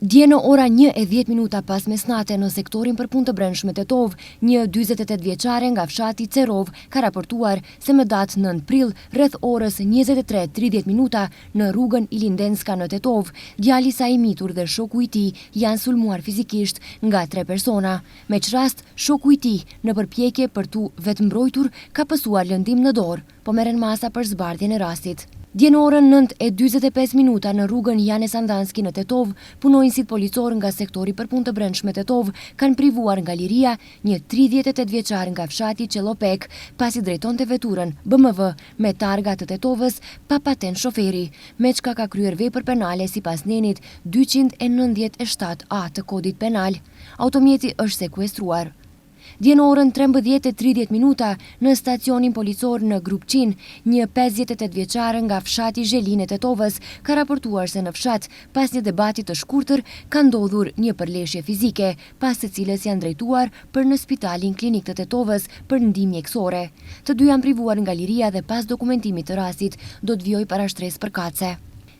Dje në ora 1:10 minuta pas mesnate në sektorin për punë të brendshme Tetovë, një 48 vjeçare nga fshati Cerovë ka raportuar se më datë 9 prill rreth orës 23:30 minuta në rrugën Ilindenska në Tetovë, djali i saj i mitur dhe shoku i tij janë sulmuar fizikisht nga tre persona. Me ç'rast, shoku i tij, në përpjekje për t'u vetëmbrojtur, ka pësuar lëndim në dorë. Po merren masa për zbardhjen e rastit. Dje në orën 9:45 minuta në rrugën Jane Sandanski në Tetovë, punonjësit policorë nga sektori për punë të brendshme Tetovë kanë privuar nga liria një 38 vjeçar nga fshati Çellopek, pasi drejtonte veturën BMW me targa të Tetovës pa patent shoferi, me çka ka kryer vepër penale sipas nenit 297 A të Kodit Penal. Automjeti është sekuestruar. Dje në orën 13:30 minuta në stacionin policor në Grupçinë, një 58 vjeçar nga fshati Zhelinë e Tetovës ka raportuar se në fshat, pas një debati të shkurtër, ka ndodhur një përleshje fizike, pas të cilës janë drejtuar për në spitalin klinik të Tetovës për ndihmë mjekësore. Të dy janë privuar nga liria dhe pas dokumentimit të rastit do të vijojë parashtresë përkatëse.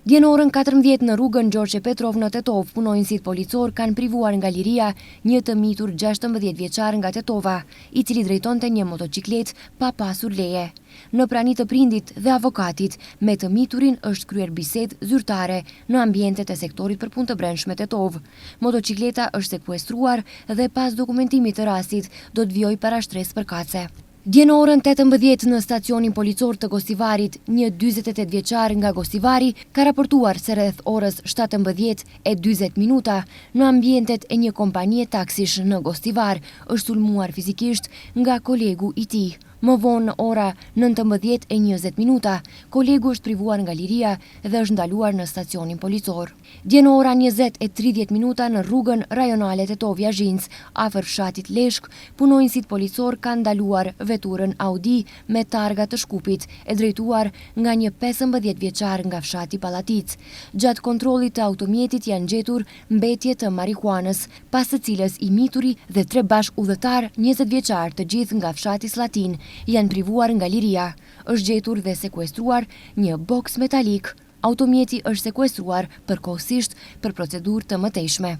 Dje në orën 14 në rrugën Gjorçe Petrov në Tetovë, punonjësit policorë kanë privuar nga liria një të mitur 16 vjeçar nga Tetova, i cili drejtonte një motocikletë pa pasur leje. Në prani të prindit dhe avokatit, me të miturin është kryer bisedë zyrtare në ambientet e sektorit për punë të brendshme Tetovë. Motocikleta është sekuestruar dhe pas dokumentimit të rastit do të vijojë parashtresë përkatëse. Dje në orën 18 në stacionin policor të Gostivarit, një 48 vjeçar nga Gostivari ka raportuar se rreth orës 17:40 minuta në ambientet e një kompanie taksish në Gostivar është sulmuar fizikisht nga kolegu i tij. Më vonë në ora 19:20 minuta, kolegu është privuar nga liria dhe është ndaluar në stacionin policor. Dje në ora 20:30 minuta në rrugën rajonale Tetovë Jazhincë, afër fshatit Leshk, punonjësit policorë kanë ndaluar veturën Audi me targa të Shkupit, e drejtuar nga një 15 vjeçar nga fshati Pallaticë. Gjatë kontrollit të automjetit janë gjetur mbetje të marihuanës, pas të cilës i mituri dhe tre bashkudhëtarë 20 vjeçar të gjithë nga fshati Sllatinë janë privuar nga liria. Është gjetur dhe sekuestruar një boks metalik. Automjeti është sekuestruar përkohësisht për procedurë të mëtejshme.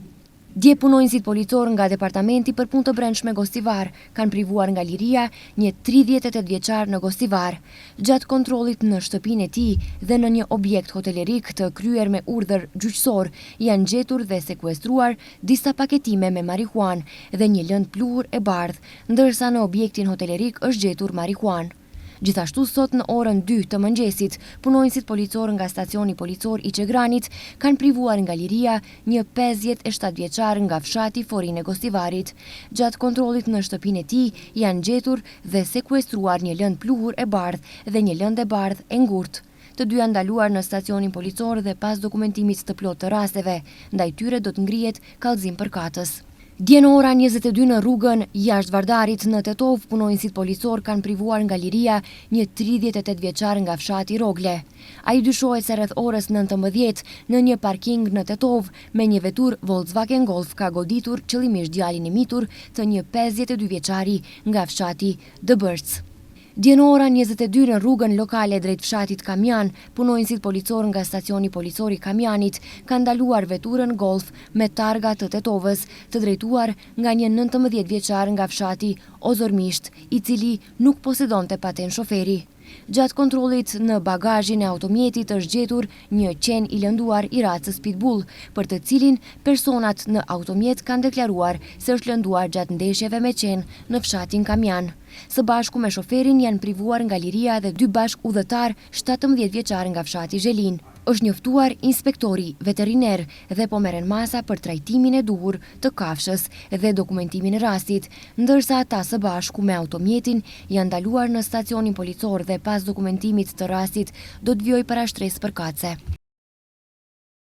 Dje punonjësit policorë nga Departamenti për Punë të Brendshme Gostivar kanë privuar nga liria një 38 vjeçar në Gostivar. Gjatë kontrollit në shtëpinë e tij dhe në një objekt hotelerik të kryer me urdhër gjyqësor janë gjetur dhe sekuestruar disa paketime me marihuanë dhe një lëndë pluhur e bardhë, ndërsa në objektin hotelerik është gjetur marihuanë. Gjithashtu sot në orën 2 të mëngjesit, punonjësit policorë nga stacioni policor i Çegranit kanë privuar nga liria një 57 vjeçar nga fshati Forinë e Gostivarit. Gjatë kontrollit në shtëpinë e tij janë gjetur dhe sekuestruar një lëndë pluhur e bardhë dhe një lëndë e bardhë e ngurtë. Të dy janë ndaluar në stacionin policor dhe pas dokumentimit të plotë të rasteve, ndaj tyre do të ngrihet kallëzim përkatës. Dje në ora 22 në rrugën jashtë Vardarit në Tetovë, punonjësit policorë kanë privuar nga liria një 38 vjeçar nga fshati Rogle. Ai dyshohet se rreth orës 19 në një parking në Tetovë me një veturë Volkswagen Golf ka goditur qëllimisht djalin e mitur të një 52 vjeçari nga fshati Dëbërc. Dje në ora 22 në rrugën lokale drejt fshatit Kamjan, punonjësit policorë nga stacioni policor i Kamjanit kanë ndaluar veturën Golf me targa të Tetovës, të drejtuar nga një 19 vjeçar nga fshati Ozormisht, i cili nuk posedonte patent shoferi. Gjatë kontrollit në bagazhin e automjetit është gjetur një qen i lënduar i racës Pitbull, për të cilin personat në automjet kanë deklaruar se është lënduar gjatë ndeshjeve me qen në fshatin Kamjan. Së bashku me shoferin janë privuar nga liria dhe dy bashkudhëtarë 17 vjeçar nga fshati Zhelinë. Është njoftuar inspektori veteriner dhe po merren masa për trajtimin e duhur të kafshës dhe dokumentimin e rastit, ndërsa ata së bashku me automjetin janë ndaluar në stacionin policor dhe pas dokumentimit të rastit do të vijojë parashtresë përkatëse.